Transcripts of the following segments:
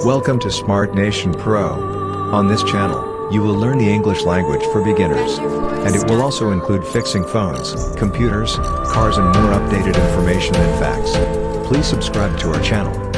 Welcome to Smart Nation Pro. On this channel, you will learn the English language for beginners, and it will also include fixing phones, computers, cars, and more updated information and facts. Please subscribe to our channel.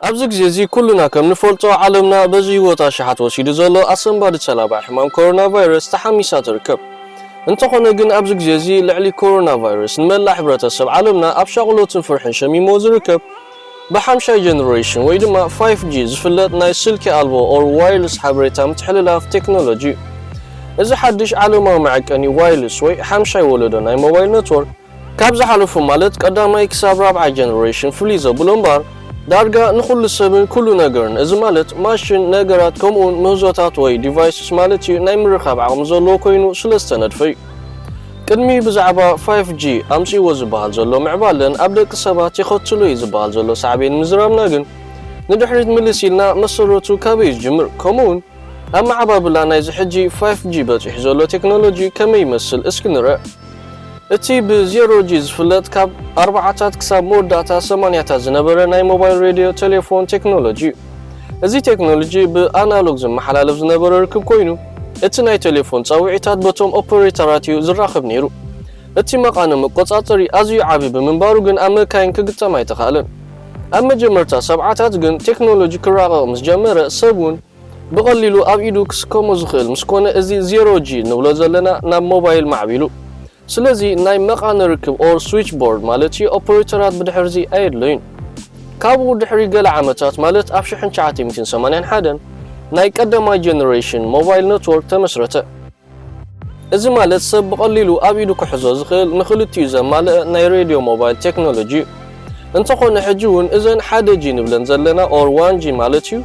ኣብዚ ግዜ እዚ ኩልና ከም ንፈልጦ ዓለምና በዚ ህይወት ኣሽሓት ወሲዱ ዘሎ ኣሰንባዲ ተላባዒ ሕማም ኮሮና ቫይረስ ተሓሚሳ ትርከብ። እንተኾነ ግን ኣብዚ ግዜ እዚ ልዕሊ ኮሮና ቫይረስ ንመላእ ሕብረተሰብ ዓለምና ኣብ ሻቕሎትን ፍርሕን ሸሚሞ ዝርከብ ብሓምሻይ ጀነሬሽን ወይ ድማ ፋይፍ ጂ ዝፍለጥ ናይ ስልኪ ኣልቦ ኦር ዋይርለስ ሓበሬታ ምትሕልላፍ ቴክኖሎጂ እዩ። እዚ ሓድሽ ዓለማዊ መዐቀኒ ዋይርለስ ወይ ሓምሻይ ወለዶ ናይ ሞባይል ነትወርክ ካብ ዝሓለፉ ማለት ቀዳማይ ክሳብ ራብዓይ ጀነሬሽን ፍልይ ዘብሎ እምበኣር ዳርጋ ንኹሉ ሰብን ኩሉ ነገርን፣ እዚ ማለት ማሽን፣ ነገራት፣ ከምኡውን ምህዞታት ወይ ዲቫይስስ ማለት እዩ፣ ናይ ምርኻብ ዓቕሚ ዘለዎ ኮይኑ ስለ ዝተነድፈ እዩ። ቅድሚ ብዛዕባ ፋይፍ ጂ ኣምጺእዎ ዝበሃል ዘሎ ምዕባለን ኣብ ደቂ ሰባት የኸትሎ እዩ ዝበሃል ዘሎ ሳዕቤን ምዝራብና ግን ንድሕሪት ምልስ ኢልና መሰረቱ ካበይ እዩ ዝጅምር፣ ከምኡውን ኣመዓባብላ ናይዚ ሕጂ ፋይፍ ጂ በጺሑ ዘሎ ቴክኖሎጂ ከመይ ይመስል እስኪ ንርእ። እቲ ብዜሮ ጂ ዝፍለጥ ካብ ኣርባዓታት ክሳብ መወዳእታ ሰማንያታት ዝነበረ ናይ ሞባይል ሬድዮ ቴሌፎን ቴክኖሎጂ እዩ። እዚ ቴክኖሎጂ ብኣናሎግ ዝመሓላለፍ ዝነበረ ርክብ ኮይኑ እቲ ናይ ቴሌፎን ጻውዒታት በቶም ኦፐሬተራት እዩ ዝራኸብ ነይሩ። እቲ መቓን መቆጻጸሪ ኣዝዩ ዓቢ ብምንባሩ ግን ኣብ መካይን ክግጠም ኣይተኻእለን። ኣብ መጀመርታ ሰብዓታት ግን ቴክኖሎጂ ክራቐቕ ምስ ጀመረ ሰብ እውን ብቐሊሉ ኣብ ኢዱ ክስከሞ ዝኽእል ምስ ኮነ እዚ ዜሮ ጂ ንብሎ ዘለና ናብ ሞባይል ማዕቢሉ። ስለዚ ናይ መቓን ርክብ ኦር ስዊች ቦርድ ማለት እዩ ኦፐሬተራት ብድሕርዚ ኣየድለዩን። ካብኡ ድሕሪ ገለ ዓመታት ማለት ኣብ ሽሕን ትሽዓተ ሚእትን ሰማንያን ሓደን ናይ ቀዳማይ ጀነሬሽን ሞባይል ነትወርክ ተመስረተ። እዚ ማለት ሰብ ብቐሊሉ ኣብ ኢዱ ክሕዞ ዝኽእል ንኽልቲኡ ዘማልአ ናይ ሬድዮ ሞባይል ቴክኖሎጂ እዩ። እንተኾነ ሕጂ እውን እዘን ሓደ ጂ ንብለን ዘለና ኦር ዋን ጂ ማለት እዩ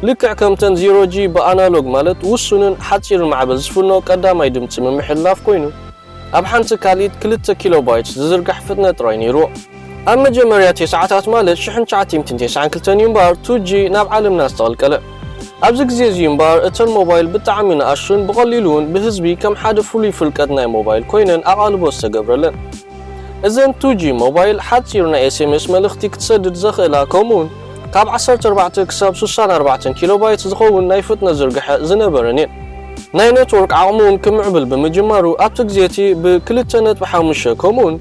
ልክዕ ከምተን ዜሮ ጂ ብኣናሎግ ማለት ውሱንን ሓጺርን ማዕበል ዝፍኖ ቀዳማይ ድምጺ ምምሕልላፍ ኮይኑ ኣብ ሓንቲ ካልኢት ክልተ ኪሎባይት ዝዝርጋሕ ፍጥነት ጥራይ ነይርዎ። ኣብ መጀመርያ ቴስዓታት ማለት ሽሕን ትሽዓተ ሚእትን ቴስዓን ክልተን እዩ እምበኣር ቱ ጂ ናብ ዓለምና ዝተቐልቀለ። ኣብዚ ግዜ እዚ እምበኣር እተን ሞባይል ብጣዕሚ ንኣሽቱን ብቐሊሉ እውን ብህዝቢ ከም ሓደ ፍሉይ ፍልቀት ናይ ሞባይል ኮይነን ኣቓልቦ ዝተገብረለን። እዘን ቱ ጂ ሞባይል ሓጺር ናይ ኤስ ኤም ኤስ መልእኽቲ ክትሰድድ ዘኽእላ ከምኡውን ካብ ዓሰርተ ኣርባዕተ ክሳብ ስሳን ኣርባዕተን ኪሎባይት ዝኸውን ናይ ፍጥነት ዝርግሐ ዝነበረን እየን። ናይ ኔትወርክ ዓቕሙ እውን ክምዕብል ብምጅማሩ ኣብቲ ግዜ እቲ ብ ክልተ ነጥቢ ሓሙሽተ ከምኡውን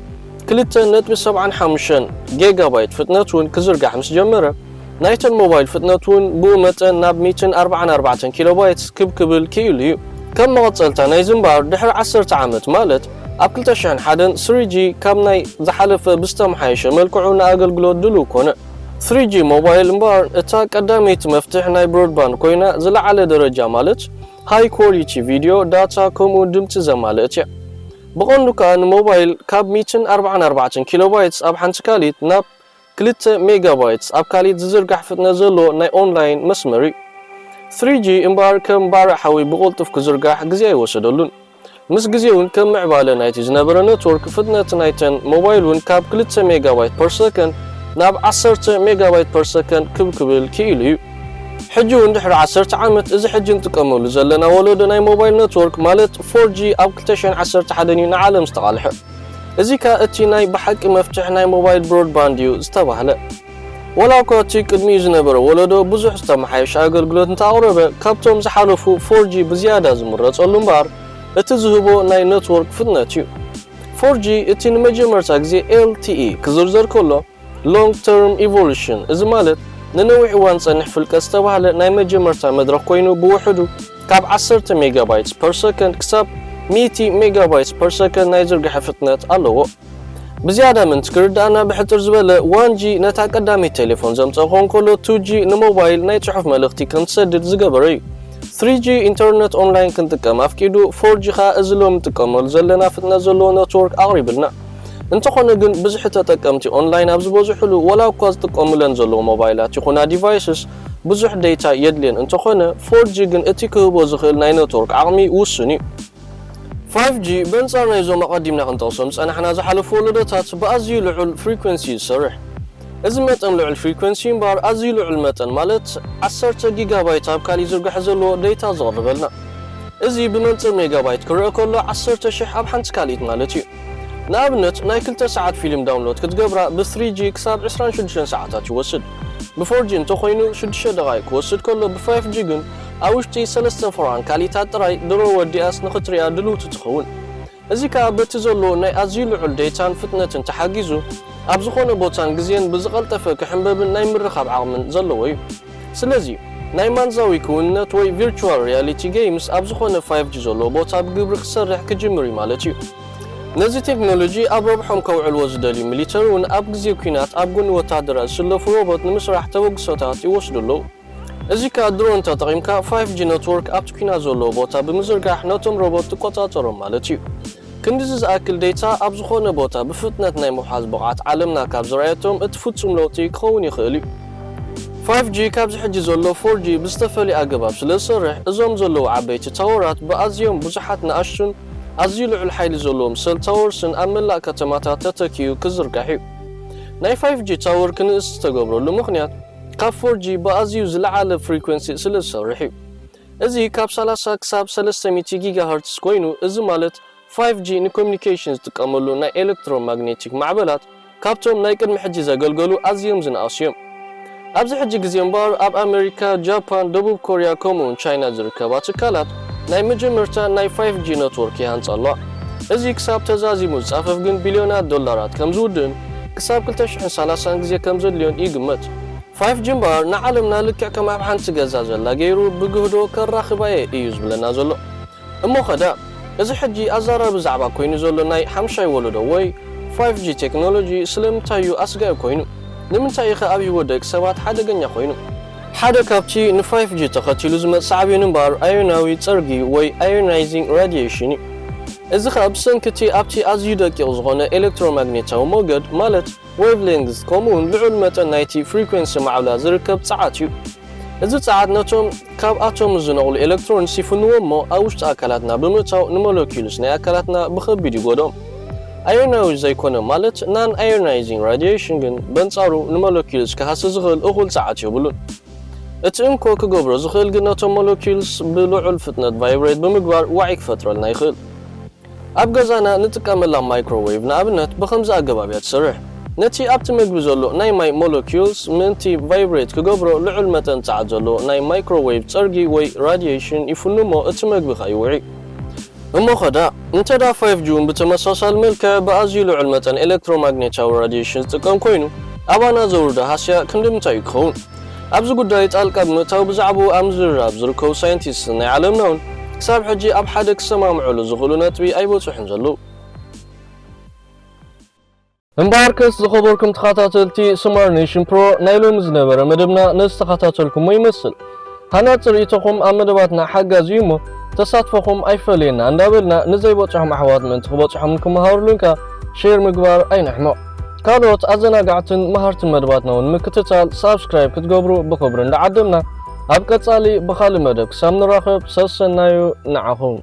ክልተ ነጥቢ ሰብዓን ሓሙሽተን ጌጋባይት ፍጥነት እውን ክዝርጋሕ ምስ ጀመረ ናይተን ሞባይል ፍጥነት እውን ብኡ መጠን ናብ ሚእትን ኣርባዓን ኣርባዕተን ኪሎባይት ክብ ክብል ክኢሉ እዩ። ከም መቐጸልታ ናይዚ እምበኣር ድሕሪ ዓሰርተ ዓመት ማለት ኣብ ክልተ ሽሕን ሓደን ስሪ ጂ ካብ ናይ ዝሓለፈ ብዝተመሓየሸ መልክዑ ንኣገልግሎት ድሉው ኮነ። ስሪ ጂ ሞባይል እምበኣር እታ ቀዳመይቲ መፍትሕ ናይ ብሮድባንድ ኮይና ዝለዓለ ደረጃ ማለት ሃይ ኳሊቲ ቪድዮ፣ ዳታ ከምኡ ድምጺ ዘማልእት እያ። ብቐንዱ ከኣ ንሞባይል ካብ ሚእትን ኣርባዓን ኣርባዕተን ኪሎባይትስ ኣብ ሓንቲ ካልኢት ናብ ክልተ ሜጋባይትስ ኣብ ካልኢት ዝዝርጋሕ ፍጥነት ዘለዎ ናይ ኦንላይን መስመር እዩ። ስሪ ጂ እምበኣር ከም ባርዕ ሓዊ ብቕልጡፍ ክዝርጋሕ ግዜ ኣይወሰደሉን። ምስ ግዜ እውን ከም ምዕባለ ናይቲ ዝነበረ ኔትወርክ ፍጥነት ናይተን ሞባይል እውን ካብ ክልተ ሜጋባይት ፐር ሰከንድ ናብ ዓሰርተ ሜጋባይት ፐር ሰከንድ ክብ ክብል ክኢሉ እዩ። ሕጂ እውን ድሕሪ ዓሰርተ ዓመት እዚ ሕጂ ንጥቀመሉ ዘለና ወለዶ ናይ ሞባይል ኔትወርክ ማለት ፎር ጂ ኣብ ክልተ ሽሕን ዓሰርተ ሓደን እዩ ንዓለም ዝተቓልሐ። እዚ ከኣ እቲ ናይ ብሓቂ መፍትሕ ናይ ሞባይል ብሮድባንድ እዩ ዝተባህለ። ወላ እኳ እቲ ቅድሚኡ ዝነበረ ወለዶ ብዙሕ ዝተመሓየሸ ኣገልግሎት እንተኣቕረበ፣ ካብቶም ዝሓለፉ ፎር ጂ ብዝያዳ ዝምረጸሉ እምበኣር እቲ ዝህቦ ናይ ኔትወርክ ፍጥነት እዩ። ፎር ጂ እቲ ንመጀመርታ ግዜ ኤል ቲ ኢ ክዝርዘር ከሎ፣ ሎንግ ተርም ኢቮሉሽን፣ እዚ ማለት ንነዊሕ እዋን ዝጸንሕ ፍልቀት ዝተባህለ ናይ መጀመርታ መድረኽ ኮይኑ ብውሕዱ ካብ ዓሰርተ ሜጋባይትስ ፐር ሰከንድ ክሳብ ሚእቲ ሜጋባይትስ ፐር ሰከንድ ናይ ዝርግሐ ፍጥነት ኣለዎ። ብዝያዳ ምእንቲ ክርድኣና ብሕጽር ዝበለ ዋን ጂ ነታ ቀዳመይቲ ቴሌፎን ዘምጽኣ ክኸውን ከሎ ቱ ጂ ንሞባይል ናይ ጽሑፍ መልእኽቲ ከም ትሰድድ ዝገበረ እዩ። ስሪ ጂ ኢንተርነት ኦንላይን ክንጥቀም ኣፍቂዱ ፎር ጂ ኸኣ እዚ ሎሚ ንጥቀመሉ ዘለና ፍጥነት ዘለዎ ኔትወርክ ኣቕሪብልና። እንተኾነ ግን ብዝሒ ተጠቀምቲ ኦንላይን ኣብ ዝበዝሕሉ ወላ እኳ ዝጥቀሙለን ዘለዉ ሞባይላት ይኹና ዲቫይስስ ብዙሕ ዴታ የድልየን እንተኾነ ፎር ጂ ግን እቲ ክህቦ ዝኽእል ናይ ኔትወርክ ዓቕሚ ውሱን እዩ። ፋይቭ ጂ በንጻር ናይዞም ኣቐዲምና ክንጠቕሶም ዝጸናሕና ዝሓለፉ ወለዶታት ብኣዝዩ ልዑል ፍሪኩንሲ እዩ ዝሰርሕ። እዚ መጠን ልዑል ፍሪኩንሲ እምበኣር ኣዝዩ ልዑል መጠን ማለት ዓሰርተ ጊጋባይት ኣብ ካሊእ ዝርጋሐ ዘለዎ ዴታ ዘቕርበልና። እዚ ብመንጽር ሜጋባይት ክረአ ከሎ ዓሰርተ ሽሕ ኣብ ሓንቲ ካልኢት ማለት እዩ። ንኣብነት ናይ ክልተ ሰዓት ፊልም ዳውንሎድ ክትገብራ ብ ስሪ ጂ ክሳብ ዕስራን ሽዱሽተን ሰዓታት ይወስድ። ብ ፎር ጂ እንተኾይኑ ሽዱሽተ ደቓይቕ ክወስድ ከሎ ብ ፋይቭ ጂ ግን ኣብ ውሽጢ ሰለስተ ፍርቓን ካልኢታት ጥራይ ድሮ ወዲኣስ ንኽትሪኣ ድልውቲ ትኸውን። እዚ ከኣ በቲ ዘሎ ናይ ኣዝዩ ልዑል ዴታን ፍጥነትን ተሓጊዙ ኣብ ዝኾነ ቦታን ግዜን ብዝቐልጠፈ ክሕንበብን ናይ ምርኻብ ዓቕምን ዘለዎ እዩ። ስለዚ ናይ ማንዛዊ ክውንነት ወይ ቪርቹዋል ሪያሊቲ ጌይምስ ኣብ ዝኾነ ፋይቭ ጂ ዘሎ ቦታ ብግብሪ ክሰርሕ ክጅምር እዩ ማለት እዩ። ነዚ ቴክኖሎጂ ኣብ ረብሖም ከውዕልዎ ዝደልዩ ሚሊተሪ እውን ኣብ ግዜ ኲናት ኣብ ጎኒ ወታደራት ዝስለፉ ሮቦት ንምስራሕ ተበግሶታት ይወስዱ ኣለዉ። እዚ ከኣ ድሮን ተጠቒምካ ፋይቭ ጂ ነትወርክ ኣብቲ ኲናት ዘለዎ ቦታ ብምዝርጋሕ ነቶም ሮቦት ትቆጻጸሮም ማለት እዩ። ክንድዚ ዝኣክል ዴታ ኣብ ዝኾነ ቦታ ብፍጥነት ናይ ምውሓዝ ብቕዓት ዓለምና ካብ ዝረኣየቶም እቲ ፍጹም ለውጢ ክኸውን ይኽእል እዩ። ፋይቭ ጂ ካብዚ ሕጂ ዘሎ ፎር ጂ ብዝተፈልየ ኣገባብ ስለ ዝሰርሕ፣ እዞም ዘለዉ ዓበይቲ ታወራት ብኣዝዮም ብዙሓት ንኣሽቱን ኣዝዩ ልዑል ሓይሊ ዘለዎም ሰል ታወርስን ኣብ መላእ ከተማታት ተተኪኡ ክዝርጋሕ እዩ። ናይ ፋይቭ ጂ ታወር ክንእስ ዝተገብረሉ ምኽንያት ካብ ፎር ጂ ብኣዝዩ ዝለዓለ ፍሪኩንሲ ስለ ዝሰርሕ እዩ። እዚ ካብ ሰላሳ ክሳብ ሰለስተ ሚእቲ ጊጋሀርትዝ ኮይኑ፣ እዚ ማለት ፋይቭ ጂ ንኮሚኒኬሽን ዝጥቀመሉ ናይ ኤሌክትሮማግኔቲክ ማዕበላት ካብቶም ናይ ቅድሚ ሕጂ ዘገልገሉ ኣዝዮም ዝነኣሱ እዮም። ኣብዚ ሕጂ ግዜ እምበኣር ኣብ ኣሜሪካ፣ ጃፓን፣ ደቡብ ኮርያ ከምኡውን ቻይና ዝርከባ ትካላት ናይ መጀመርታ ናይ ፋይቭ ጂ ነትወርክ ይሃንጻ ኣለዋ። እዚ ክሳብ ተዛዚሙ ዝጻፈፍ ግን ቢልዮናት ዶላራት ከም ዝውድእን ክሳብ ክልተ ሽሕን ሰላሳን ግዜ ከም ዘድልዮን ይግመት። ፋይቭ ጂ እምበኣር ንዓለምና ልክዕ ከም ኣብ ሓንቲ ገዛ ዘላ ገይሩ ብግህዶ ከራኽባ እየ እዩ ዝብለና ዘሎ። እሞ ኸዳ፣ እዚ ሕጂ ኣዛራቢ ዛዕባ ኮይኑ ዘሎ ናይ ሓምሻይ ወለዶ ወይ ፋይቭ ጂ ቴክኖሎጂ ስለምንታይ እዩ ኣስጋኢ ኮይኑ? ንምንታይ እዩ ኸ ኣብ ህይወት ደቂ ሰባት ሓደገኛ ኮይኑ? ሓደ ካብቲ ን ፋይቭ ጂ ተኸቲሉ ዝመጽእ ሳዕቤን እምበኣር ኣዮናዊ ጸርጊ ወይ ኣዮናይዚንግ ራዲየሽን እዩ። እዚ ኸኣ ብሰንኪ እቲ ኣብቲ ኣዝዩ ደቂቕ ዝኾነ ኤሌክትሮማግኔታዊ ሞገድ ማለት ዌቭሌንግዝ ከምኡውን ልዑል መጠን ናይቲ ፍሪኩንሲ ማዕብላ ዝርከብ ጸዓት እዩ። እዚ ጸዓት ነቶም ካብ ኣቶም ዝነቕሉ ኤሌክትሮንስ ይፍንዎ እሞ ኣብ ውሽጢ ኣካላትና ብምእታው ንሞለኪዩልስ ናይ ኣካላትና ብኸቢድ ይጎድኦም። ኣዮናዊ ዘይኮነ ማለት ናን ኣዮናይዚንግ ራዲየሽን ግን በንጻሩ ንሞለኪዩልስ ክሃሲ ዝኽእል እኹል ጸዓት የብሉን። እቲ እንኮ ክገብሮ ዝኽእል ግን ነቶም ሞለኪዩልስ ብልዑል ፍጥነት ቫይብሬት ብምግባር ዋዒ ክፈጥረልና ይኽእል። ኣብ ገዛና ንጥቀመላ ማይክሮዌቭ ንኣብነት ብኸምዚ ኣገባብ እያ ትሰርሕ። ነቲ ኣብቲ መግቢ ዘሎ ናይ ማይ ሞለኪዩልስ ምእንቲ ቫይብሬት ክገብሮ ልዑል መጠን ጸዓት ዘለዎ ናይ ማይክሮዌቭ ጸርጊ ወይ ራዲየሽን ይፍኑ እሞ እቲ መግቢ ኸኣ ይውዒ። እሞ ኸዳ እንተ ደኣ ፋይቭ ጂ እውን ብተመሳሳሊ መልክዕ ብኣዝዩ ልዑል መጠን ኤሌክትሮማግኔታዊ ራዲየሽን ዝጥቀም ኮይኑ ኣባና ዘውርዶ ሃስያ ክንዲ ምንታይ እዩ ክኸውን? ኣብዚ ጉዳይ ጣልቃ ብምእታው ብዛዕባኡ ኣብ ምዝርራብ ዝርከቡ ሳይንቲስትን ናይ ዓለምና እውን ክሳብ ሕጂ ኣብ ሓደ ክሰማምዑሉ ዝኽእሉ ነጥቢ ኣይበጽሑን ዘለዉ። እምበኣርከስ ዝኸበርኩም ተኸታተልቲ ስማር ኔሽን ፕሮ ናይ ሎሚ ዝነበረ መደብና ነዚ ተኸታተልኩሞ ይመስል። ሃናጺ ርእይቶኹም ኣብ መደባትና ሓጋዚ እዩ እሞ ተሳትፎኹም ኣይፈለየና እንዳበልና ንዘይበጽሖም ኣሕዋት ምእንቲ ክበጽሖምን ክመሃሩሉን ከኣ ሼር ምግባር ኣይንሕመቕ። ካልኦት ኣዘናጋዕትን መሃርትን መደባትና እውን ንምክትታል ሳብስክራይብ ክትገብሩ ብኽብሪ እንዳዓደምና ኣብ ቀጻሊ ብኻልእ መደብ ክሳብ ንራኸብ ሰሰናዩ ንዓኹም።